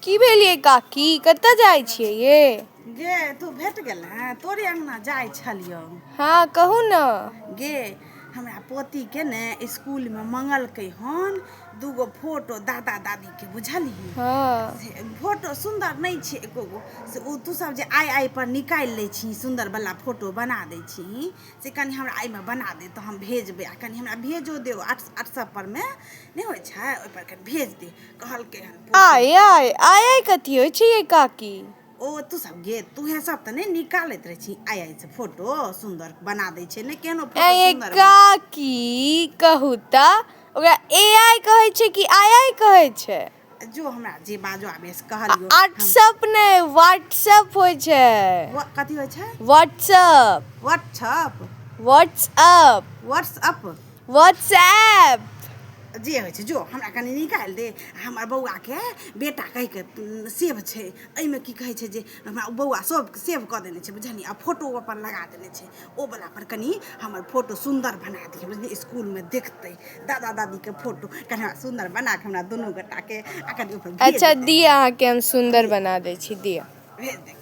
की भेल यै काकी कतऽ जाइ छियै ये गे तू भेट गेल हँ तोरे अङ्गना जाइ छलियौ हँ कहू ने गे हमरा पोतीके ने इसकुलमे मंगलकै हन दूगो फोटो दादा दादीके बुझलही हँ से फोटो सुन्दर नहि छै एको गो से ओ तू सब जे आइ आइ पर निकालि लै छी सुन्दर बला फोटो बना दै छी से कनि हमरा एहिमे बना दे तऽ हम भेजबै आ कनि हमरा भेजो दे व्हाट्सएप पर मे नहि होइ छै ओहिपर कनि भेज दे कहलकै हन पोती। आय आय आय आय कथी होइ छै यै काकी ओ तू सब गे तूहे सब तऽ नहि निकालैत रहै छी आइ आइ से फोटो सुन्दर बना दै छै नहि केहनो फोटो ऐ सुन्दर बना- काकी कहू तऽ ओकरा ए आई कहै छै कि आइ आई कहै छै जो हमरा जे बाजो आबे से कहलियो व्हाट्सअप नहि व्हाट्सअप होइ छै कथी होइ छै WhatsApp WhatsApp WhatsApp WhatsApp WhatsApp जे होइ छै जो हमरा कनि निकालि दे हमर बौआके बेटा कहिके सेव छै एहिमे की कहै छै जे हमरा बौआ सब सेव कऽ देने छै बुझलियै आ फोटो अपन लगा देने छै ओ वला पर कनि हमर फोटो सुन्दर बना दिहे बुझलियै इसकुलमे देखतै दादा दादीके फोटो कनि हमरा सुन्दर बना कऽ हमरा दुनू गोटाके आ कनि ओहिपर भेज अच्छा दे दिअ अहाँके हम सुन्दर बना दै छी दिअ भेज दे।